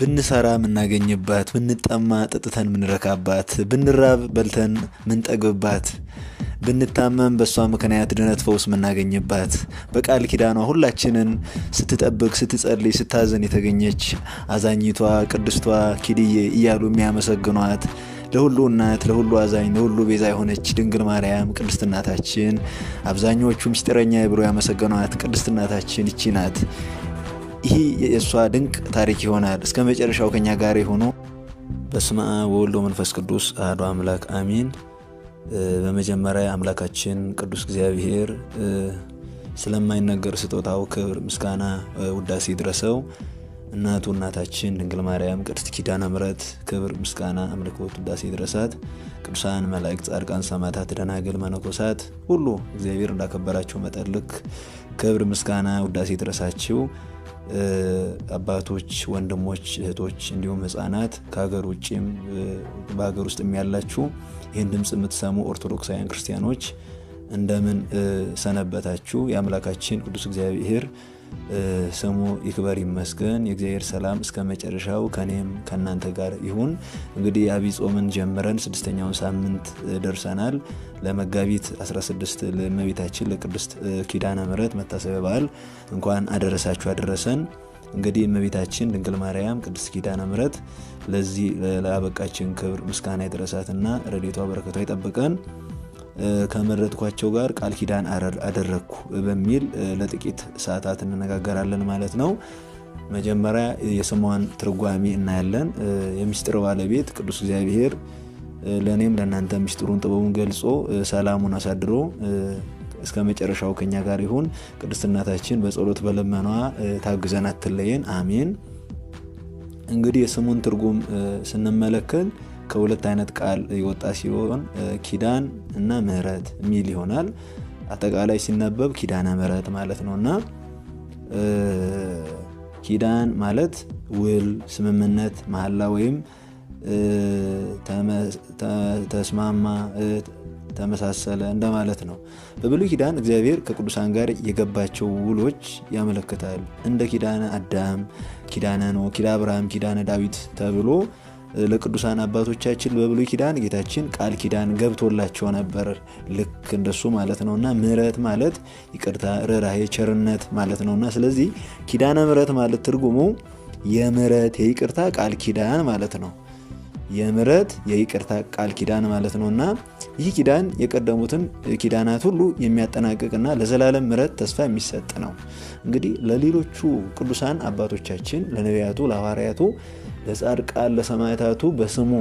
ብንሰራ የምናገኝባት፣ ብንጠማ ጠጥተን የምንረካባት፣ ብንራብ በልተን ምንጠግብባት፣ ብንታመም በእሷ ምክንያት ድነት ፈውስ የምናገኝባት፣ በቃል ኪዳኗ ሁላችንን ስትጠብቅ፣ ስትጸልይ፣ ስታዘን የተገኘች አዛኝቷ ቅድስቷ ኪድዬ እያሉ የሚያመሰግኗት ለሁሉ እናት፣ ለሁሉ አዛኝ፣ ለሁሉ ቤዛ የሆነች ድንግል ማርያም ቅድስት እናታችን፣ አብዛኞቹ ምስጢረኛ ብሎ ያመሰገኗት ቅድስት እናታችን ይቺ ናት። ይህ የእሷ ድንቅ ታሪክ ይሆናል። እስከ መጨረሻው ከኛ ጋር የሆኑ። በስመ አብ ወወልድ ወመንፈስ ቅዱስ አሐዱ አምላክ አሚን። በመጀመሪያ አምላካችን ቅዱስ እግዚአብሔር ስለማይነገር ስጦታው ክብር፣ ምስጋና፣ ውዳሴ ይድረሰው። እናቱ እናታችን ድንግል ማርያም ቅድስት ኪዳነ ምሕረት ክብር፣ ምስጋና፣ አምልኮት፣ ውዳሴ ይድረሳት። ቅዱሳን መላእክት፣ ጻድቃን፣ ሰማዕታት፣ ደናግል፣ መነኮሳት ሁሉ እግዚአብሔር እንዳከበራቸው መጠን ልክ ክብር፣ ምስጋና፣ ውዳሴ ይድረሳችሁ። አባቶች፣ ወንድሞች፣ እህቶች እንዲሁም ሕፃናት ከሀገር ውጭም በሀገር ውስጥም ያላችሁ ይህን ድምፅ የምትሰሙ ኦርቶዶክሳውያን ክርስቲያኖች እንደምን ሰነበታችሁ? የአምላካችን ቅዱስ እግዚአብሔር ስሙ ይክበር ይመስገን። የእግዚአብሔር ሰላም እስከ መጨረሻው ከኔም ከእናንተ ጋር ይሁን። እንግዲህ የዐቢይ ጾምን ጀምረን ስድስተኛውን ሳምንት ደርሰናል። ለመጋቢት 16 ለእመቤታችን ለቅድስት ኪዳነ ምሕረት መታሰቢያ በዓል እንኳን አደረሳችሁ አደረሰን። እንግዲህ እመቤታችን ድንግል ማርያም ቅድስት ኪዳነ ምሕረት ለዚህ ለአበቃችን ክብር ምስጋና ይድረሳትና ረድኤቷ በረከቷ ይጠብቀን። ከመረጥኳቸው ጋር ቃል ኪዳን አደረግኩ በሚል ለጥቂት ሰዓታት እንነጋገራለን ማለት ነው። መጀመሪያ የስሟን ትርጓሜ እናያለን። የምስጢር ባለቤት ቅዱስ እግዚአብሔር ለእኔም ለእናንተ ምስጢሩን ጥበቡን ገልጾ ሰላሙን አሳድሮ እስከ መጨረሻው ከኛ ጋር ይሁን። ቅድስት እናታችን በጸሎት በለመኗ ታግዘን አትለየን፣ አሜን። እንግዲህ የስሙን ትርጉም ስንመለከት ከሁለት አይነት ቃል የወጣ ሲሆን ኪዳን እና ምሕረት የሚል ይሆናል። አጠቃላይ ሲነበብ ኪዳነ ምሕረት ማለት ነው እና ኪዳን ማለት ውል፣ ስምምነት፣ መሐላ ወይም ተስማማ፣ ተመሳሰለ እንደማለት ነው። በብሉይ ኪዳን እግዚአብሔር ከቅዱሳን ጋር የገባቸው ውሎች ያመለክታል። እንደ ኪዳነ አዳም፣ ኪዳነ ኖህ፣ ኪዳነ አብርሃም፣ ኪዳነ ዳዊት ተብሎ ለቅዱሳን አባቶቻችን በብሉይ ኪዳን ጌታችን ቃል ኪዳን ገብቶላቸው ነበር። ልክ እንደሱ ማለት ነውና ምሕረት ማለት ይቅርታ፣ ርኅራኄ፣ ቸርነት ማለት ነውና ስለዚህ ኪዳነ ምሕረት ማለት ትርጉሙ የምሕረት የይቅርታ ቃል ኪዳን ማለት ነው። የምሕረት የይቅርታ ቃል ኪዳን ማለት ነውና ይህ ኪዳን የቀደሙትን ኪዳናት ሁሉ የሚያጠናቅቅና ለዘላለም ምሕረት ተስፋ የሚሰጥ ነው። እንግዲህ ለሌሎቹ ቅዱሳን አባቶቻችን ለነቢያቱ፣ ለሐዋርያቱ፣ ለጻድቃን፣ ለሰማዕታቱ በስሙ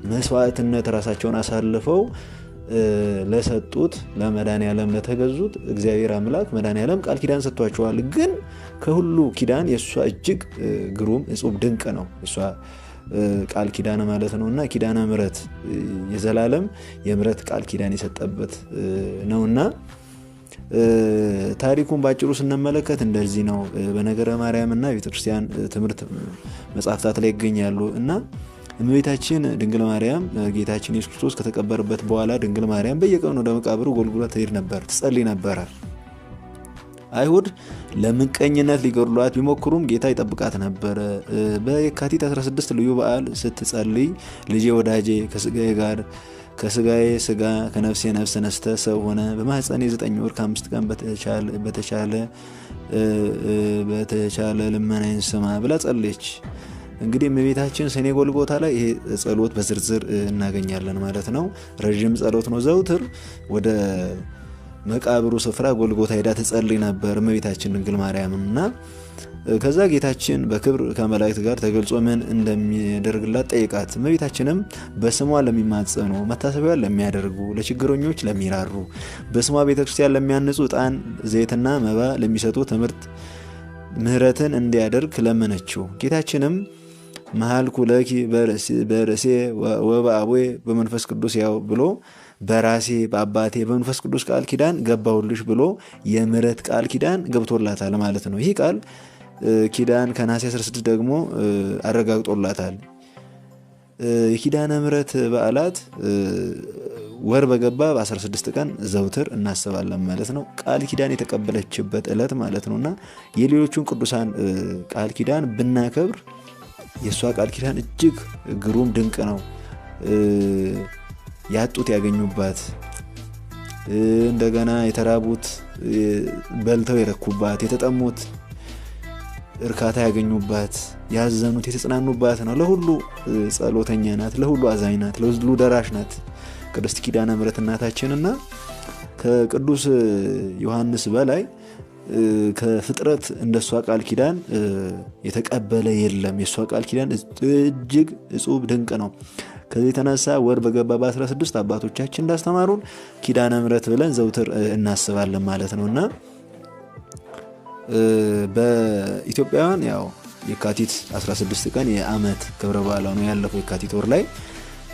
መስዋዕትነት ራሳቸውን አሳልፈው ለሰጡት ለመድኃኔዓለም ለተገዙት እግዚአብሔር አምላክ መድኃኔዓለም ቃል ኪዳን ሰጥቷቸዋል። ግን ከሁሉ ኪዳን የእሷ እጅግ ግሩም እጹብ ድንቅ ነው። እሷ ቃል ኪዳን ማለት ነውና ኪዳነ ምሕረት የዘላለም የምሕረት ቃል ኪዳን የሰጠበት ነውና ታሪኩን ባጭሩ ስንመለከት እንደዚህ ነው። በነገረ ማርያም እና ቤተክርስቲያን ትምህርት መጽሐፍታት ላይ ይገኛሉ እና እመቤታችን ድንግል ማርያም ጌታችን ኢየሱስ ክርስቶስ ከተቀበረበት በኋላ ድንግል ማርያም በየቀኑ ወደ መቃብሩ ጎልጉላ ትሄድ ነበር፣ ትጸልይ ነበረ። አይሁድ ለምቀኝነት ሊገድሏት ቢሞክሩም ጌታ ይጠብቃት ነበረ። በየካቲት 16 ልዩ በዓል ስትጸልይ ልጄ ወዳጄ ከስጋዬ ጋር ከስጋዬ ስጋ ከነፍሴ ነፍስ ነስተ ሰው ሆነ በማህፀኔ 9 ወር ከ5 ቀን በተቻለ ልመናዬን ስማ ብላ ጸለየች። እንግዲህ እመቤታችን ሰኔ ጎልጎታ ላይ ይሄ ጸሎት በዝርዝር እናገኛለን ማለት ነው። ረዥም ጸሎት ነው። ዘውትር ወደ መቃብሩ ስፍራ ጎልጎታ ሄዳ ትጸልይ ነበር እመቤታችን ድንግል ማርያም እና ከዛ ጌታችን በክብር ከመላእክት ጋር ተገልጾ ምን እንደሚያደርግላት ጠይቃት። እመቤታችንም በስሟ ለሚማጸኑ፣ መታሰቢያዋን ለሚያደርጉ፣ ለችግረኞች ለሚራሩ፣ በስሟ ቤተክርስቲያን ለሚያንጹ፣ ዕጣን ዘይትና መባ ለሚሰጡ ትምህርት ምሕረትን እንዲያደርግ ለመነችው። ጌታችንም መሐልኩ ለኪ በርእሴ ወበአቡዬ በመንፈስ ቅዱስ ያው ብሎ በራሴ በአባቴ በመንፈስ ቅዱስ ቃል ኪዳን ገባሁልሽ ብሎ የምሕረት ቃል ኪዳን ገብቶላታል ማለት ነው። ይህ ቃል ኪዳን ከነሐሴ 16 ደግሞ አረጋግጦላታል። የኪዳነ ምሕረት በዓላት ወር በገባ በ16 ቀን ዘውትር እናስባለን ማለት ነው። ቃል ኪዳን የተቀበለችበት ዕለት ማለት ነውና የሌሎቹን ቅዱሳን ቃል ኪዳን ብናከብር የእሷ ቃል ኪዳን እጅግ ግሩም ድንቅ ነው። ያጡት ያገኙባት፣ እንደገና የተራቡት በልተው የረኩባት፣ የተጠሙት እርካታ ያገኙባት፣ ያዘኑት የተጽናኑባት ነው። ለሁሉ ጸሎተኛ ናት፣ ለሁሉ አዛኝ ናት፣ ለሁሉ ደራሽ ናት ቅድስት ኪዳነ ምሕረት እናታችን እና ከቅዱስ ዮሐንስ በላይ ከፍጥረት እንደሷ ቃል ኪዳን የተቀበለ የለም። የእሷ ቃል ኪዳን እጅግ እጹብ ድንቅ ነው። ከዚህ የተነሳ ወር በገባ በ16 አባቶቻችን እንዳስተማሩን ኪዳነ ምሕረት ብለን ዘውትር እናስባለን ማለት ነው እና በኢትዮጵያውያን ያው የካቲት 16 ቀን የዓመት ክብረ በዓሏ ነው ያለፈው የካቲት ወር ላይ።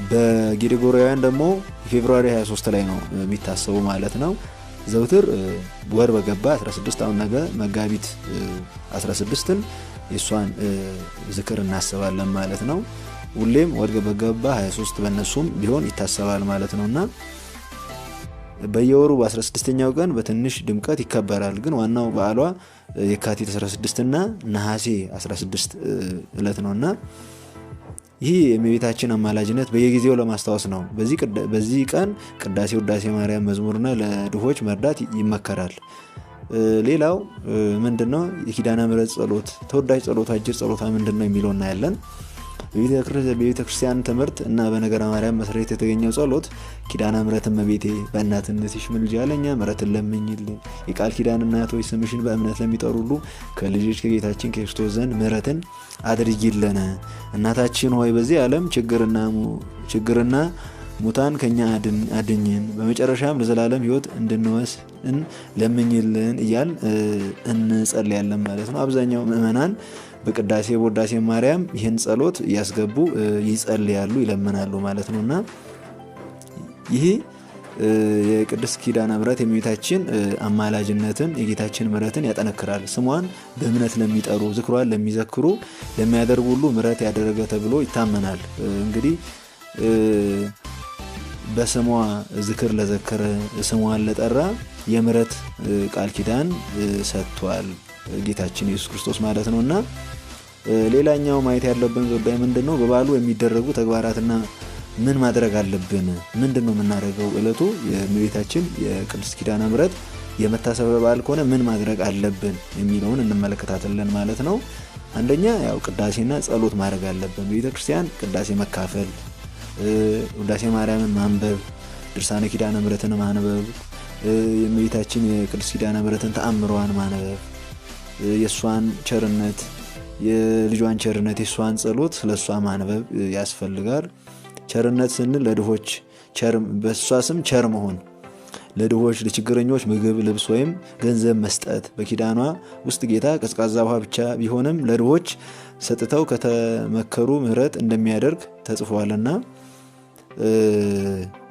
በግሪጎሪያውያን ደግሞ ፌብሩዋሪ 23 ላይ ነው የሚታሰቡ ማለት ነው። ዘውትር ወር በገባ 16 አሁን ነገ መጋቢት 16ን የእሷን ዝክር እናስባለን ማለት ነው። ሁሌም ወር በገባ 23 በእነሱም ቢሆን ይታሰባል ማለት ነውና በየወሩ በ16ኛው ቀን በትንሽ ድምቀት ይከበራል። ግን ዋናው በዓሏ የካቲት 16 እና ነሐሴ 16 ዕለት ነውና ይህ የእመቤታችን አማላጅነት በየጊዜው ለማስታወስ ነው። በዚህ ቀን ቅዳሴ፣ ውዳሴ ማርያም፣ መዝሙርና ለድሆች መርዳት ይመከራል። ሌላው ምንድነው? የኪዳነ ምሕረት ጸሎት ተወዳጅ ጸሎቷ አጭር ጸሎቷ ምንድነው የሚለው እናያለን። በቤተክርስቲያን ትምህርት እና በነገረ ማርያም መሰረት የተገኘው ጸሎት ኪዳነ ምሕረት እመቤቴ በእናትነትሽ ምልጃ ለእኛ ምሕረትን ለምኝልን፣ የቃል ኪዳን እናት ሆይ ስምሽን በእምነት ለሚጠሩ ሁሉ ከልጅሽ ከጌታችን ከክርስቶስ ዘንድ ምሕረትን አድርጊልን። እናታችን ሆይ በዚህ ዓለም ችግርና ሙታን ከኛ አድኝን፣ በመጨረሻም ለዘላለም ሕይወት እንድንወስን ለምኝልን እያል እንጸልያለን ማለት ነው። አብዛኛው ምእመናን በቅዳሴ በውዳሴ ማርያም ይህን ጸሎት እያስገቡ ይጸልያሉ፣ ይለምናሉ ማለት ነውና ይህ የቅድስት ኪዳነ ምሕረት የእመቤታችን አማላጅነትን የጌታችን ምሕረትን ያጠነክራል። ስሟን በእምነት ለሚጠሩ ዝክሯን ለሚዘክሩ ለሚያደርጉ ሁሉ ምሕረት ያደረገ ተብሎ ይታመናል። እንግዲህ በስሟ ዝክር ለዘከረ ስሟን ለጠራ የምሕረት ቃል ኪዳን ሰጥቷል ጌታችን ኢየሱስ ክርስቶስ ማለት ነውና ሌላኛው ማየት ያለብን ጉዳይ ምንድነው? በበዓሉ የሚደረጉ ተግባራትና ምን ማድረግ አለብን? ምንድነው የምናደርገው? ዕለቱ የእመቤታችን የቅድስት ኪዳነ ምሕረት የመታሰቢያ በዓል ከሆነ ምን ማድረግ አለብን የሚለውን እንመለከታለን ማለት ነው። አንደኛ ያው ቅዳሴና ጸሎት ማድረግ አለብን። በቤተክርስቲያን ቅዳሴ መካፈል፣ ውዳሴ ማርያምን ማንበብ፣ ድርሳነ ኪዳነ ምሕረትን ማንበብ፣ የእመቤታችን የቅድስት ኪዳነ ምሕረትን ተአምሯን ማንበብ፣ የእሷን ቸርነት የልጇን ቸርነት የእሷን ጸሎት ስለሷ ማንበብ ያስፈልጋል። ቸርነት ስንል ለድሆች በእሷ ስም ቸር መሆን፣ ለድሆች ለችግረኞች ምግብ፣ ልብስ ወይም ገንዘብ መስጠት። በኪዳኗ ውስጥ ጌታ ቀዝቃዛ ውሃ ብቻ ቢሆንም ለድሆች ሰጥተው ከተመከሩ ምሕረት እንደሚያደርግ ተጽፏልና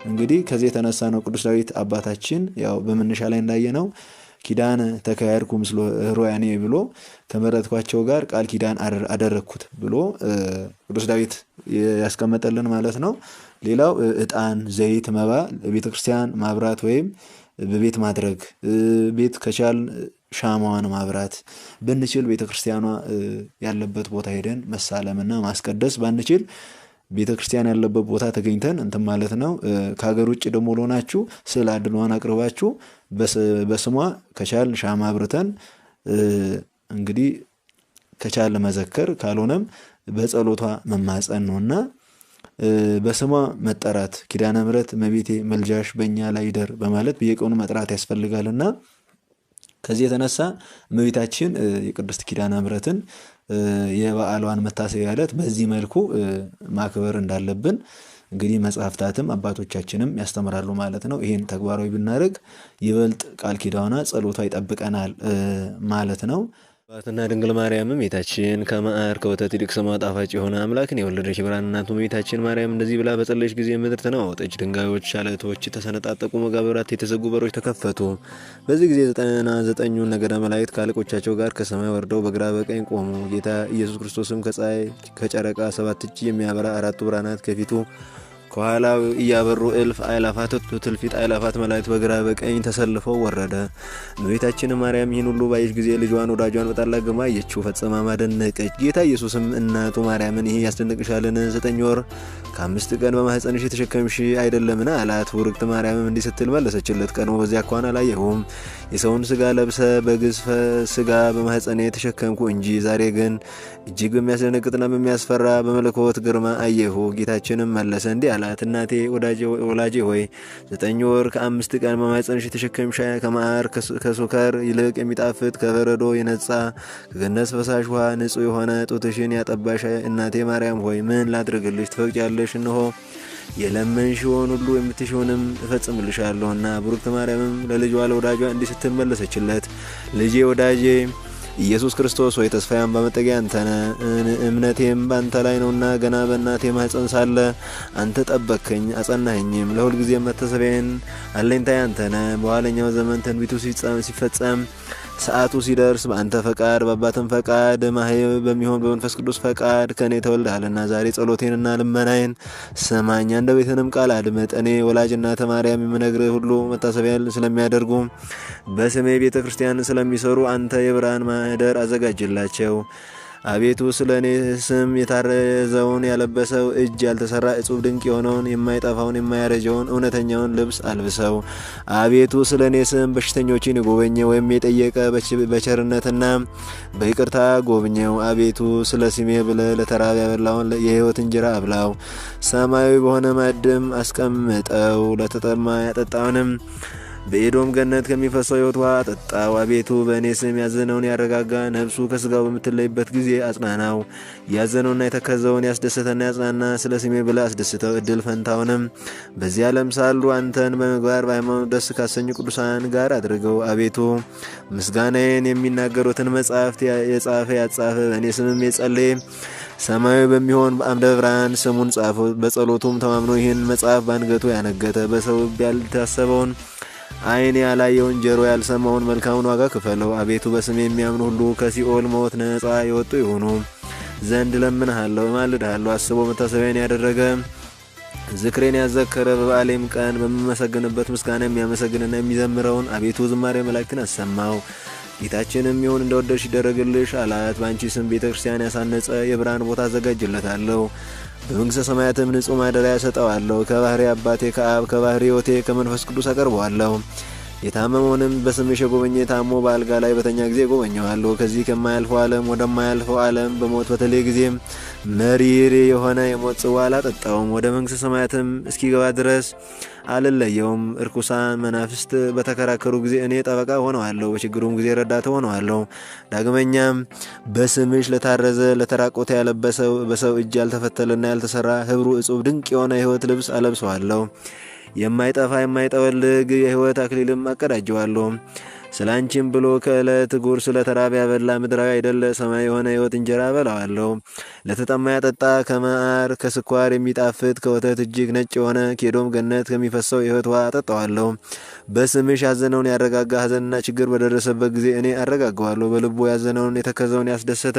እንግዲህ ከዚህ የተነሳ ነው ቅዱስ ዳዊት አባታችን ያው በመነሻ ላይ እንዳየነው ኪዳን ተካሄድኩ ምስለ ኅሩያኔ ብሎ ከመረጥኳቸው ጋር ቃል ኪዳን አደረግኩት ብሎ ቅዱስ ዳዊት ያስቀመጠልን ማለት ነው። ሌላው ዕጣን፣ ዘይት፣ መባ ቤተክርስቲያን ማብራት ወይም በቤት ማድረግ፣ ቤት ከቻል ሻማዋን ማብራት ብንችል ቤተክርስቲያኗ ያለበት ቦታ ሄደን መሳለምና ማስቀደስ ባንችል ቤተክርስቲያን ያለበት ቦታ ተገኝተን እንትን ማለት ነው። ከሀገር ውጭ ደግሞ ለሆናችሁ ስዕለ አድኅኖዋን አቅርባችሁ በስሟ ከቻል ሻማ አብርተን እንግዲህ ከቻል መዘከር ካልሆነም በጸሎቷ መማፀን ነውና በስሟ መጠራት ኪዳነ ምሕረት እመቤቴ መልጃሽ በእኛ ላይ ይደር በማለት በየቀኑ መጥራት ያስፈልጋልና ከዚህ የተነሳ እመቤታችን የቅድስት ኪዳነ ምሕረትን የበዓሏን መታሰቢያ ዕለት በዚህ መልኩ ማክበር እንዳለብን እንግዲህ መጽሐፍታትም አባቶቻችንም ያስተምራሉ ማለት ነው። ይህን ተግባራዊ ብናደርግ ይበልጥ ቃል ኪዳኗ ጸሎቷ ይጠብቀናል ማለት ነው። አባትና ድንግል ማርያምም ጌታችን ከመዓር ከወተት ይልቅ ስሟ ጣፋጭ የሆነ አምላክን የወለደች ብርሃን እናቱ እመቤታችን ማርያም እንደዚህ ብላ በጸለየች ጊዜ ምድር ተናወጠች፣ ድንጋዮች፣ አለቶች ተሰነጣጠቁ፣ መቃብራት የተዘጉ በሮች ተከፈቱ። በዚህ ጊዜ 99ኙ ነገደ መላእክት ከአለቆቻቸው ጋር ከሰማይ ወርደው በግራ በቀኝ ቆሙ። ጌታ ኢየሱስ ክርስቶስም ከፀሐይ ከጨረቃ 7 እጅ የሚያበራ አራቱ ብርሃናት ከፊቱ ከኋላው እያበሩ እልፍ አእላፋት ትልፊት አእላፋት መላእክት በግራ በቀኝ ተሰልፈው ወረደ። እመቤታችን ማርያም ይህን ሁሉ ባየች ጊዜ ልጇን ወዳጇን በታላቅ ግርማ አየችው፣ ፈጽማ አደነቀች። ጌታ ኢየሱስም እናቱ ማርያምን ይህ ያስደንቅሻልን? 9 ወር ከ5 ቀን በማኅፀንሽ የተሸከምሽ አይደለምን? አላት። ቡርክት ማርያምም እንዲህ ስትል መለሰችለት፣ ቀድሞ በዚያ አኳኋን አላየሁም። የሰውን ስጋ ለብሰ በግዝፈ ስጋ በማኅፀኔ የተሸከምኩ እንጂ፣ ዛሬ ግን እጅግ በሚያስደነግጥና በሚያስፈራ በመለኮት ግርማ አየሁ። ጌታችንም መለሰ እንዲህ አላት፣ እናቴ ወላጄ ሆይ 9 ወር ከ5 ቀን በማኅፀንሽ የተሸከምሽ ከማር ከሱከር ይልቅ የሚጣፍጥ ከበረዶ የነጻ ከገነት ፈሳሽ ውሃ ንጹሕ የሆነ ጡትሽን ያጠባሽ እናቴ ማርያም ሆይ ምን ላድርግልሽ ትፈቅጃለሽ? እነሆ የለመንሽውን ሁሉ የምትሽውንም እፈጽምልሻለሁና። ቡርክት ማርያምም ለልጇ ለወዳጇ እንዲህ ስትል መለሰችለት፣ ልጄ ወዳጄ ኢየሱስ ክርስቶስ ሆይ ተስፋዬም በመጠጊያ አንተ ነህ፣ እምነቴም በአንተ ላይ ነውና ገና በእናቴ ማኅፀን ሳለ አንተ ጠበቅከኝ አጸናኸኝም። ለሁልጊዜም መታሰቢያዬን አለኝታዬ አንተ ነህ። በኋለኛው ዘመን ትንቢቱ ሲፈጸም ሰዓቱ ሲደርስ በአንተ ፈቃድ በአባትም ፈቃድ ማህየው በሚሆን በመንፈስ ቅዱስ ፈቃድ ከእኔ ተወልደሃልና ዛሬ ጸሎቴንና ልመናዬን ስማኝ፣ አንደበቴንም ቃል አድምጥ። እኔ ወላጅ እናተ ማርያም የምነግርህ ሁሉ መታሰቢያን ስለሚያደርጉ በስሜ ቤተ ክርስቲያን ስለሚሰሩ አንተ የብርሃን ማህደር አዘጋጅላቸው። አቤቱ ስለ እኔ ስም የታረዘውን ያለበሰው እጅ ያልተሰራ እጹብ ድንቅ የሆነውን የማይጠፋውን የማያረጀውን እውነተኛውን ልብስ አልብሰው። አቤቱ ስለ እኔ ስም በሽተኞችን የጎበኘ ወይም የጠየቀ በቸርነትና በይቅርታ ጎብኘው። አቤቱ ስለ ስሜ ብለህ ለተራበ ያበላውን የሕይወት እንጀራ አብላው። ሰማያዊ በሆነ ማዕድም አስቀምጠው። ለተጠማ ያጠጣውንም በኤዶም ገነት ከሚፈሰው ሕይወት ውሃ አጠጣው። አቤቱ በእኔ ስም ያዘነውን ያረጋጋ፣ ነፍሱ ከስጋው በምትለይበት ጊዜ አጽናናው። ያዘነውና የተከዘውን ያስደሰተና ያጽናና ስለ ስሜ ብለህ አስደስተው። እድል ፈንታውንም በዚህ ዓለም ሳሉ አንተን በምግባር በሃይማኖት ደስ ካሰኙ ቅዱሳን ጋር አድርገው። አቤቱ ምስጋናዬን የሚናገሩትን መጻሕፍት የጻፈ ያጻፈ በእኔ ስምም የጸለየ ሰማያዊ በሚሆን በአምደ ብርሃን ስሙን ጻፈው። በጸሎቱም ተማምኖ ይህን መጽሐፍ በአንገቱ ያነገተ በሰው ያልታሰበውን ዓይን ያላየውን ጆሮ ያልሰማውን መልካሙን ዋጋ ክፈለው። አቤቱ በስሜ የሚያምኑ ሁሉ ከሲኦል ሞት ነፃ የወጡ ይሆኑ ዘንድ እለምንሃለሁ፣ እማልድሃለሁ። አስቦ መታሰቢያን ያደረገ ዝክሬን ያዘከረ በበዓሌም ቀን በምመሰግንበት ምስጋና የሚያመሰግንና የሚዘምረውን አቤቱ ዝማሬ መላእክትን አሰማው። ጌታችንም ይሁን እንደወደድሽ ይደረግልሽ አላት። በአንቺ ስም ቤተ ክርስቲያን ያሳነጸ የብርሃን ቦታ አዘጋጅለታለሁ። በመንግሥተ ሰማያትም ንጹሕ ማደሪያ ሰጠዋለሁ። ከባህሪ አባቴ ከአብ ከባህሪ ሕይወቴ ከመንፈስ ቅዱስ አቀርበዋለሁ። የታመመውንም በስምሽ የጎበኘ ታሞ በአልጋ ላይ በተኛ ጊዜ ጎበኘዋለሁ። ከዚህ ከማያልፈው ዓለም ወደማያልፈው ዓለም በሞት በተለየ ጊዜ መሪር የሆነ የሞት ጽዋ አላጠጣውም። ወደ መንግሥተ ሰማያትም እስኪገባ ድረስ አልለየውም። እርኩሳን መናፍስት በተከራከሩ ጊዜ እኔ ጠበቃ ሆነዋለሁ፣ በችግሩም ጊዜ ረዳት ሆነዋለሁ። ዳግመኛም በስምሽ ለታረዘ ለተራቆተ ያለበሰው በሰው እጅ ያልተፈተለና ያልተሰራ ሕብሩ እጹብ ድንቅ የሆነ የሕይወት ልብስ አለብሰዋለሁ። የማይጠፋ የማይጠወልግ የሕይወት አክሊልም አቀዳጀዋለሁ። ስለ አንቺም ብሎ ከዕለት ጉርስ ለተራበ ያበላ ምድራዊ አይደለ ሰማያዊ የሆነ የሕይወት እንጀራ አበላዋለሁ። ለተጠማ ያጠጣ ከማር ከስኳር የሚጣፍጥ ከወተት እጅግ ነጭ የሆነ ከኤዶም ገነት ከሚፈሰው የሕይወት ውሃ አጠጣዋለሁ። በስምሽ ያዘነውን ያረጋጋ ሐዘንና ችግር በደረሰበት ጊዜ እኔ አረጋጋዋለሁ። በልቡ ያዘነውን የተከዘውን ያስደሰተ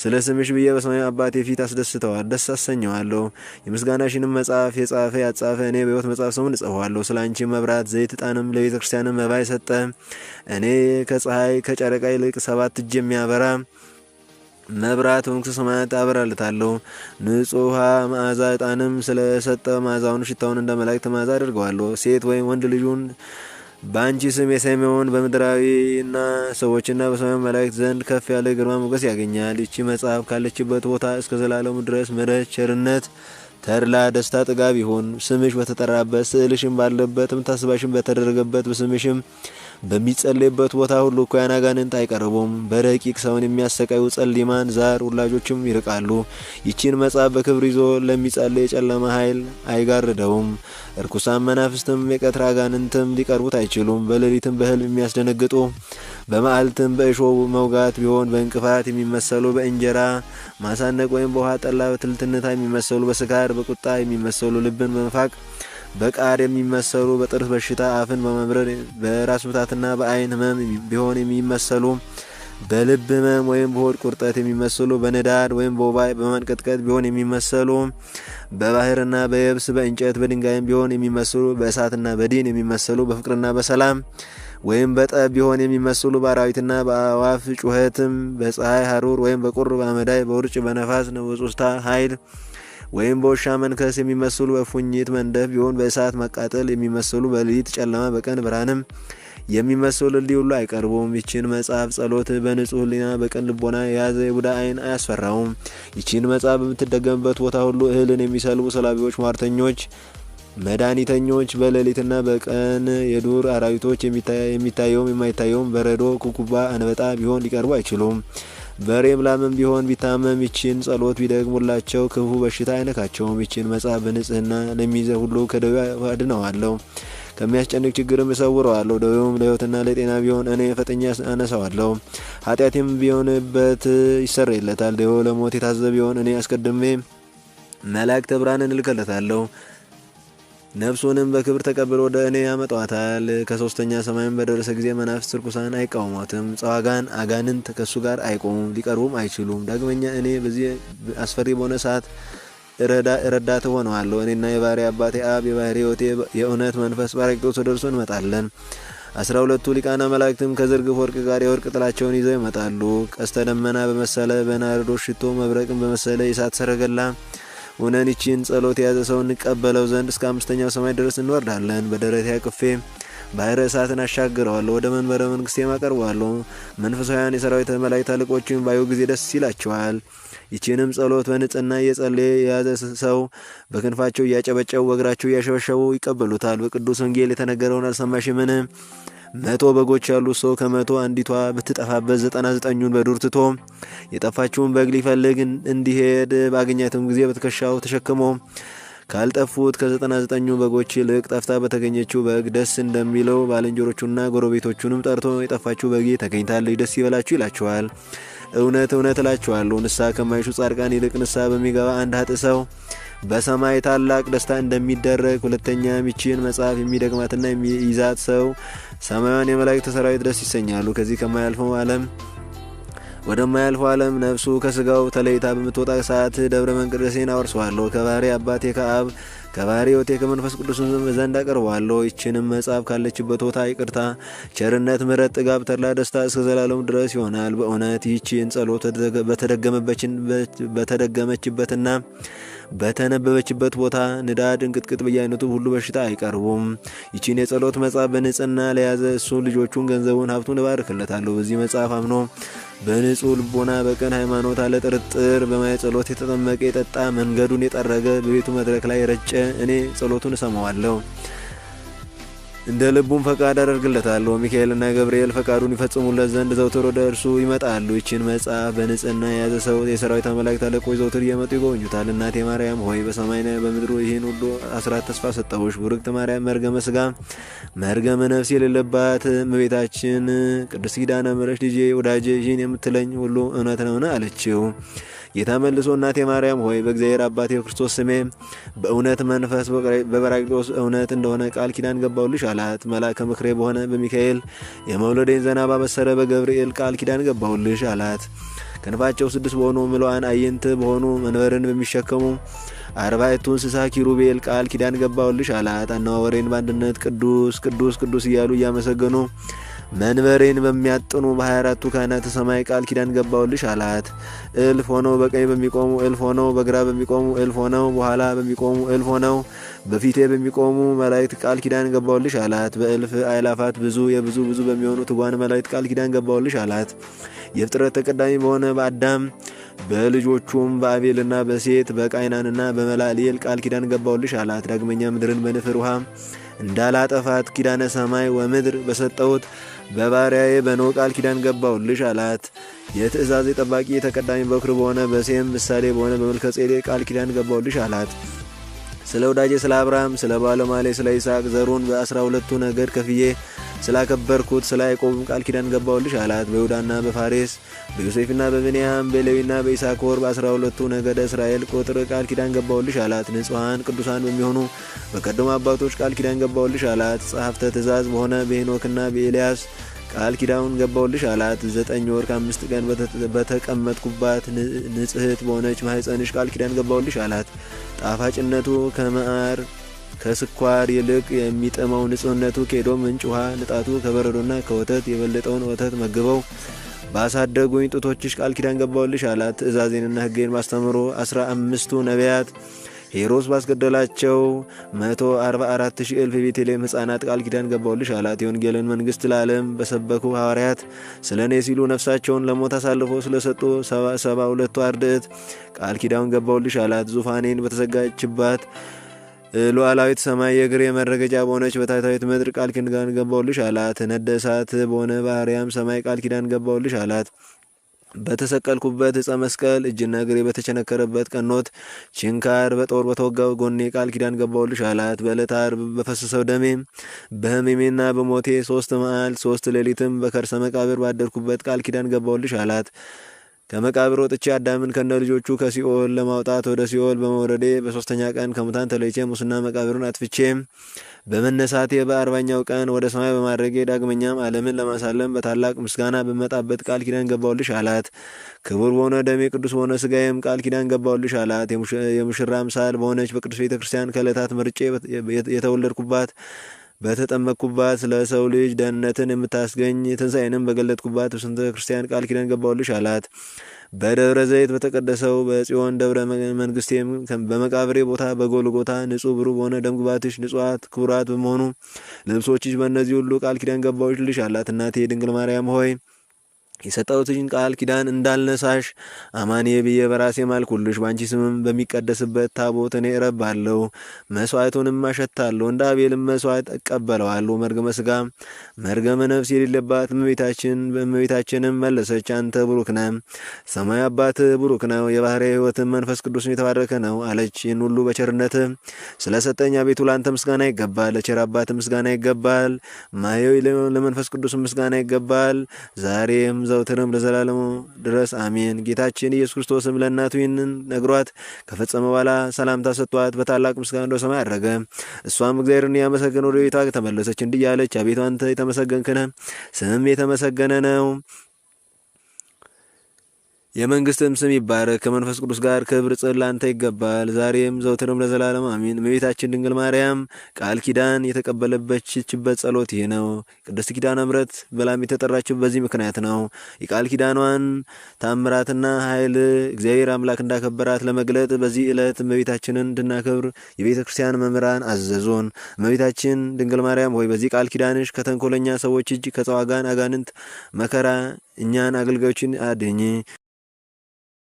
ስለ ስምሽ ብዬ በሰማያዊ አባቴ ፊት አስደስተዋል ደስ አሰኘዋለሁ። የምስጋናሽንም መጽሐፍ የጻፈ ያጻፈ እኔ በሕይወት መጽሐፍ ስሙን እጽፈዋለሁ። ስለ አንቺ መብራት ዘይት ዕጣንም ለቤተ ክርስቲያንም መባ የሰጠ እኔ ከፀሐይ ከጨረቃ ይልቅ 7 እጅ የሚያበራ መብራት በመንግሥተ ሰማያት አበራለታለሁ። ንጹሕ መዓዛ ዕጣንም ስለሰጠ መዓዛውን ሽታውን እንደ መላእክት መዓዛ አደርገዋለሁ። ሴት ወይም ወንድ ልጁን በአንቺ ስም የሰሜውን በምድራዊና ሰዎችና በሰማያዊ መላእክት ዘንድ ከፍ ያለ ግርማ ሞገስ ያገኛል። ይቺ መጽሐፍ ካለችበት ቦታ እስከ ዘላለሙ ድረስ ምሕረት፣ ቸርነት፣ ተድላ፣ ደስታ፣ ጥጋብ ይሁን። ስምሽ በተጠራበት ስዕልሽም ባለበት መታሰቢያሽም በተደረገበት በስምሽም በሚጸለይበት ቦታ ሁሉ እኩያን አጋንንት አይቀርቡም። በረቂቅ ሰውን የሚያሰቃዩ ጸሊማን ዛር ውላጆችም ይርቃሉ። ይቺን መጽሐፍ በክብር ይዞ ለሚጸልይ የጨለማ ኃይል አይጋርደውም። እርኩሳን መናፍስትም የቀትር አጋንንትም ሊቀርቡት አይችሉም። በሌሊትም በሕልም የሚያስደነግጡ በመዓልትም በእሾህ መውጋት ቢሆን በእንቅፋት የሚመሰሉ በእንጀራ ማሳነቅ ወይም በውሃ ጠላ በትልትንታ የሚመሰሉ በስካር በቁጣ የሚመሰሉ ልብን በመፋቅ በቃር የሚመሰሉ በጥርስ በሽታ አፍን በመምረር በራስ ምታትና በዓይን ሕመም ቢሆን የሚመሰሉ በልብ ሕመም ወይም በሆድ ቁርጠት የሚመስሉ፣ በንዳድ ወይም በወባ በመንቀጥቀጥ ቢሆን የሚመሰሉ፣ በባህርና በየብስ በእንጨት በድንጋይም ቢሆን የሚመስሉ፣ በእሳትና በዲን የሚመሰሉ፣ በፍቅርና በሰላም ወይም በጠብ ቢሆን የሚመስሉ፣ በአራዊትና በአዋፍ ጩኸትም፣ በፀሐይ ሐሩር ወይም በቁር በአመዳይ፣ በውርጭ በነፋስ በጾታ ኃይል ወይም በውሻ መንከስ የሚመስሉ፣ በእፉኝት መንደፍ ቢሆን በእሳት መቃጠል የሚመስሉ፣ በሌሊት ጨለማ በቀን ብርሃንም የሚመስሉ እንዲህ ሁሉ አይቀርቡም። ይችን መጽሐፍ ጸሎት በንጹሕ ሕሊና በቅን ልቦና የያዘ የቡዳ ዓይን አያስፈራውም። ይችን መጽሐፍ በምትደገምበት ቦታ ሁሉ እህልን የሚሰልቡ ሰላቢዎች፣ ሟርተኞች፣ መድኃኒተኞች፣ በሌሊትና በቀን የዱር አራዊቶች፣ የሚታየውም የማይታየውም በረዶ፣ ኩኩባ፣ አንበጣ ቢሆን ሊቀርቡ አይችሉም። በሬም ላምም ቢሆን ቢታመም ይችን ጸሎት ቢደግሙላቸው ክፉ በሽታ አይነካቸውም። ይችን መጽሐፍ በንጽሕና ለሚይዘ ሁሉ ከደዌ አድነዋለሁ፣ ከሚያስጨንቅ ችግርም እሰውረዋለሁ። ደዌውም ለሕይወትና ለጤና ቢሆን እኔ ፈጥኜ አነሳዋለሁ፣ ኃጢአትም ቢሆንበት ይሰረይለታል። ደዌው ለሞት የታዘዘ ቢሆን እኔ አስቀድሜ መላእክተ ብርሃንን እልክለታለሁ። ነፍሱንም በክብር ተቀብሎ ወደ እኔ ያመጧታል። ከሶስተኛ ሰማይም በደረሰ ጊዜ መናፍስት ርኩሳን አይቃወሟትም። ጸዋጋን አጋንንት ከእሱ ጋር አይቆሙም፣ ሊቀርቡም አይችሉም። ዳግመኛ እኔ በዚህ አስፈሪ በሆነ ሰዓት ረዳት ሆነዋለሁ። እኔና የባህሪ አባቴ አብ የባህሪ ሕይወቴ የእውነት መንፈስ ጳራቅሊጦስ ወደ እርሱ እንመጣለን። 12ቱ ሊቃነ መላእክትም ከዝርግፍ ወርቅ ጋር የወርቅ ጥላቸውን ይዘው ይመጣሉ። ቀስተ ደመና በመሰለ በናርዶስ ሽቶ መብረቅን በመሰለ የእሳት ሰረገላ ሆነን ይቺን ጸሎት የያዘ ሰው እንቀበለው ዘንድ እስከ አምስተኛው ሰማይ ድረስ እንወርዳለን። በደረቴ አቅፌ ባሕረ እሳትን አሻግረዋለሁ፣ ወደ መንበረ መንግስቴም አቀርበዋለሁ። መንፈሳውያን የሰራዊት መላእክት አለቆችን ባዩ ጊዜ ደስ ይላቸዋል። ይቺንም ጸሎት በንጽሕና እየጸለየ የያዘ ሰው በክንፋቸው እያጨበጨቡ በእግራቸው እያሸበሸቡ ይቀበሉታል። በቅዱስ ወንጌል የተነገረውን አልሰማሽምን? 100 በጎች ያሉት ሰው ከ100 አንዲቷ ብትጠፋበት 99ኙን በዱር ትቶ የጠፋችውን በግ ሊፈልግ እንዲሄድ ባገኛትም ጊዜ በትከሻው ተሸክሞ ካልጠፉት ከ99ኙ በጎች ይልቅ ጠፍታ በተገኘችው በግ ደስ እንደሚለው ባልንጀሮቹና ጎረቤቶቹንም ጠርቶ የጠፋችው በጌ ተገኝታለች፣ ደስ ይበላችሁ ይላቸዋል። እውነት እውነት እላችኋለሁ ንስሐ ከማይሹ ጻድቃን ይልቅ ንስሐ በሚገባ አንድ ኃጥእ ሰው በሰማይ ታላቅ ደስታ እንደሚደረግ፣ ሁለተኛም ይህችን መጽሐፍ የሚደግማትና የሚይዛት ሰው ሰማያውያን የመላእክት ሰራዊት ደስ ይሰኛሉ። ከዚህ ከማያልፈው ዓለም ወደማያልፈው ዓለም ነፍሱ ከስጋው ተለይታ በምትወጣ ሰዓት ደብረ መቅደሴን አወርሰዋለሁ። ከባህሪ አባቴ ከአብ ከባህሪ ሕይወቴ ከመንፈስ ቅዱስ ዘንድ አቀርበዋለሁ። ይህችንም መጽሐፍ ካለችበት ቦታ ይቅርታ፣ ቸርነት፣ ምሕረት፣ ጥጋብ፣ ተድላ፣ ደስታ እስከ ዘላለሙ ድረስ ይሆናል። በእውነት ይህችን ጸሎት በተደገመችበትና በተነበበችበት ቦታ ንዳድ፣ እንቅጥቅጥ፣ በየአይነቱ ሁሉ በሽታ አይቀርቡም። ይህችን የጸሎት መጽሐፍ በንጽሕና ለያዘ እሱን፣ ልጆቹን፣ ገንዘቡን፣ ሀብቱን እባርክለታለሁ። በዚህ መጽሐፍ አምኖ በንጹሕ ልቦና በቅን ሃይማኖት አለ ጥርጥር በማየ ጸሎት የተጠመቀ የጠጣ መንገዱን የጠረገ በቤቱ መድረክ ላይ የረጨ እኔ ጸሎቱን እሰማዋለሁ፣ እንደ ልቡም ፈቃድ አደርግለታለሁ። ሚካኤልና ገብርኤል ፈቃዱን ይፈጽሙለት ዘንድ ዘውትር ወደ እርሱ ይመጣሉ። ይህችን መጽሐፍ በንጽሕና የያዘ ሰው የሰራዊት መላእክት አለቆች ዘውትር እየመጡ ይጎበኙታል። እናቴ ማርያም ሆይ በሰማይና በምድሩ ይህን ሁሉ አስራት ተስፋ ሰጠሁሽ። ቡርክት ማርያም መርገመ ሥጋ መርገመ ነፍስ የሌለባት እመቤታችን ቅድስት ኪዳነ ምሕረት ልጄ ወዳጄ ይህን የምትለኝ ሁሉ እውነት ነውን? አለችው። ጌታ መልሶ እናቴ ማርያም ሆይ በእግዚአብሔር አባቴ በክርስቶስ ስሜ በእውነት መንፈስ በጰራቅሊጦስ እውነት እንደሆነ ቃል ኪዳን ገባሁልሽ አላት። መልአከ ምክሬ በሆነ በሚካኤል የመውለዴን ዜና ባበሰረ በገብርኤል ቃል ኪዳን ገባሁልሽ አላት። ክንፋቸው 6 በሆኑ ምሉዓን አዕይንት በሆኑ መንበርን በሚሸከሙ አርባዕቱ እንስሳ ኪሩቤል ቃል ኪዳን ገባሁልሽ አላት። አነዋወሬን በአንድነት ቅዱስ ቅዱስ ቅዱስ እያሉ እያመሰገኑ መንበሬን በሚያጥኑ በ24ቱ ካህናተ ሰማይ ቃል ኪዳን ገባሁልሽ አላት። እልፍ ሆነው በቀኝ በሚቆሙ እልፍ ሆነው በግራ በሚቆሙ እልፍ ሆነው በኋላ በሚቆሙ እልፍ ሆነው በፊቴ በሚቆሙ መላእክት ቃል ኪዳን ገባሁልሽ አላት። በእልፍ አእላፋት ብዙ የብዙ ብዙ በሚሆኑ ትጓን መላእክት ቃል ኪዳን ገባሁልሽ አላት። የፍጥረት ተቀዳሚ በሆነ በአዳም በልጆቹም በአቤልና በሴት በቃይናንና በመላልኤል ቃል ኪዳን ገባሁልሽ አላት። ዳግመኛ ምድርን በንፍር ውሃ እንዳላጠፋት ኪዳነ ሰማይ ወምድር በሰጠሁት በባሪያዬ በኖህ ቃል ኪዳን ገባሁልሽ አላት። የትእዛዝ ጠባቂ ተቀዳሚ በኩር በሆነ በሴም ምሳሌ በሆነ በመልከጼዴቅ ቃል ኪዳን ገባሁልሽ አላት። ስለ ወዳጄ ስለ አብርሃም ስለ ባለሟሌ ስለ ይስሐቅ ዘሩን በ12ቱ ነገድ ከፍዬ ስላከበርኩት ስለ ያዕቆብም ቃል ኪዳን ገባሁልሽ አላት። በይሁዳና በፋሬስ በዮሴፍና በብንያም በሌዊና በይሳኮር በ12ቱ ነገደ እስራኤል ቁጥር ቃል ኪዳን ገባሁልሽ አላት። ንጹሐን ቅዱሳን በሚሆኑ በቀደሙ አባቶች ቃል ኪዳን ገባሁልሽ አላት። ጸሐፍተ ትእዛዝ በሆነ በሄኖክና በኤልያስ ቃል ኪዳኑን ገባውልሽ አላት። 9 ወር ከ5 ቀን በተቀመጥኩባት ንጽሕት በሆነች ማኅፀንሽ ቃል ኪዳን ገባውልሽ አላት። ጣፋጭነቱ ከመዓር ከስኳር ይልቅ የሚጥመው ንጹሕነቱ ከኤዶም ምንጭ ውሃ ንጣቱ ከበረዶና ከወተት የበለጠውን ወተት መግበው ባሳደጉኝ ጡቶችሽ ቃል ኪዳን ገባውልሽ አላት። ትእዛዜንና ሕጌን ባስተምሩ 15ቱ ነቢያት ሄሮድስ ባስገደላቸው 144,000 እልፍ የቤተልሔም ሕፃናት ቃል ኪዳን ገባውልሽ አላት። የወንጌልን መንግሥት ለዓለም በሰበኩ ሐዋርያት ስለ እኔ ሲሉ ነፍሳቸውን ለሞት አሳልፈው ስለሰጡ 72ቱ አርድእት ቃል ኪዳን ገባውልሽ አላት። ዙፋኔን በተዘጋችባት ሉዓላዊት ሰማይ የእግሬ መረገጫ በሆነች በታሕታዊት ምድር ቃል ኪዳን ገባውልሽ አላት። ነደ እሳት በሆነ በአርያም ሰማይ ቃል ኪዳን ገባውልሽ አላት። በተሰቀልኩበት ዕፀ መስቀል እጅና እግሬ በተቸነከረበት ቀኖት ችንካር በጦር በተወጋው ጎኔ ቃል ኪዳን ገባውልሽ አላት። በዕለተ ዓርብ በፈሰሰው ደሜ በሕመሜና በሞቴ 3 መዓልት 3 ሌሊትም በከርሰ መቃብር ባደርኩበት ቃል ኪዳን ገባውልሽ አላት። ከመቃብር ወጥቼ አዳምን ከነ ልጆቹ ከሲኦል ለማውጣት ወደ ሲኦል በመውረዴ በ3ኛ ቀን ከሙታን ተለይቼ ሙስና መቃብሩን አጥፍቼ በመነሳቴ በ40ኛው ቀን ወደ ሰማይ በማድረጌ ዳግመኛም ዓለምን ለማሳለም በታላቅ ምስጋና በመጣበት ቃል ኪዳን ገባውልሽ አላት። ክቡር በሆነ ደሜ ቅዱስ በሆነ ስጋዬም ቃል ኪዳን ገባውልሽ አላት። የሙሽራ አምሳል በሆነች በቅዱስ ቤተ ክርስቲያን ከዕለታት መርጬ የተወለድኩባት በተጠመቅኩባት ለሰው ልጅ ደህንነትን የምታስገኝ ትንሣኤንም በገለጥኩባት በስንተ ክርስቲያን ቃል ኪዳን ገባውልሽ አላት። በደብረ ዘይት በተቀደሰው በጽዮን ደብረ መንግስቴም በመቃብሬ ቦታ በጎልጎታ ንጹሕ ብሩህ በሆነ ደምግባትሽ ንጹሐት ክቡራት በመሆኑ ልብሶችሽ በእነዚህ ሁሉ ቃል ኪዳን ገባውልሽ አላት። እናቴ ድንግል ማርያም ሆይ የሰጠሁትን ቃል ኪዳን እንዳልነሳሽ አማኔ ብዬ በራሴ ማልኩልሽ። ባንቺ ስምም በሚቀደስበት ታቦት እኔ እረባለሁ፣ መስዋዕቱንም አሸታለሁ፣ እንደ አቤልም መስዋዕት እቀበለዋለሁ። መርገመ ሥጋ መርገመ ነፍስ የሌለባት እመቤታችንም መለሰች፣ አንተ ቡሩክ ነህ፣ ሰማይ አባት ቡሩክ ነው፣ የባሕርይ ሕይወትን መንፈስ ቅዱስን የተባረከ ነው አለች። ይህን ሁሉ በቸርነት ስለሰጠኝ አቤቱ ለአንተ ምስጋና ይገባል፣ ለቸር አባት ምስጋና ይገባል፣ ማየው ለመንፈስ ቅዱስ ምስጋና ይገባል፣ ዛሬም ዘውትርም ለዘላለሙ ድረስ አሜን። ጌታችን ኢየሱስ ክርስቶስም ለእናቱ ይህንን ነግሯት ከፈጸመ በኋላ ሰላምታ ሰጥቷት በታላቅ ምስጋና ወደ ሰማይ አረገ። እሷም እግዚአብሔርን ያመሰገነ ወደ ቤቷ ተመለሰች፣ እንዲህ እያለች አቤቱ አንተ የተመሰገንክ ነህ፣ ስምም የተመሰገነ ነው፣ የመንግስትም ስም ይባረክ፣ ከመንፈስ ቅዱስ ጋር ክብር ጽን ላንተ ይገባል፣ ዛሬም ዘውትርም ለዘላለሙ አሜን። እመቤታችን ድንግል ማርያም ቃል ኪዳን የተቀበለበችበት ጸሎት ይህ ነው። ቅድስት ኪዳነ ምሕረት ብላም የተጠራችው በዚህ ምክንያት ነው። የቃል ኪዳኗን ታምራትና ኃይል እግዚአብሔር አምላክ እንዳከበራት ለመግለጥ በዚህ ዕለት እመቤታችንን እንድናከብር የቤተ ክርስቲያን መምህራን አዘዙን። እመቤታችን ድንግል ማርያም ሆይ በዚህ ቃል ኪዳንሽ ከተንኮለኛ ሰዎች እጅ ከጸዋጋን አጋንንት መከራ እኛን አገልጋዮችን አድኝ።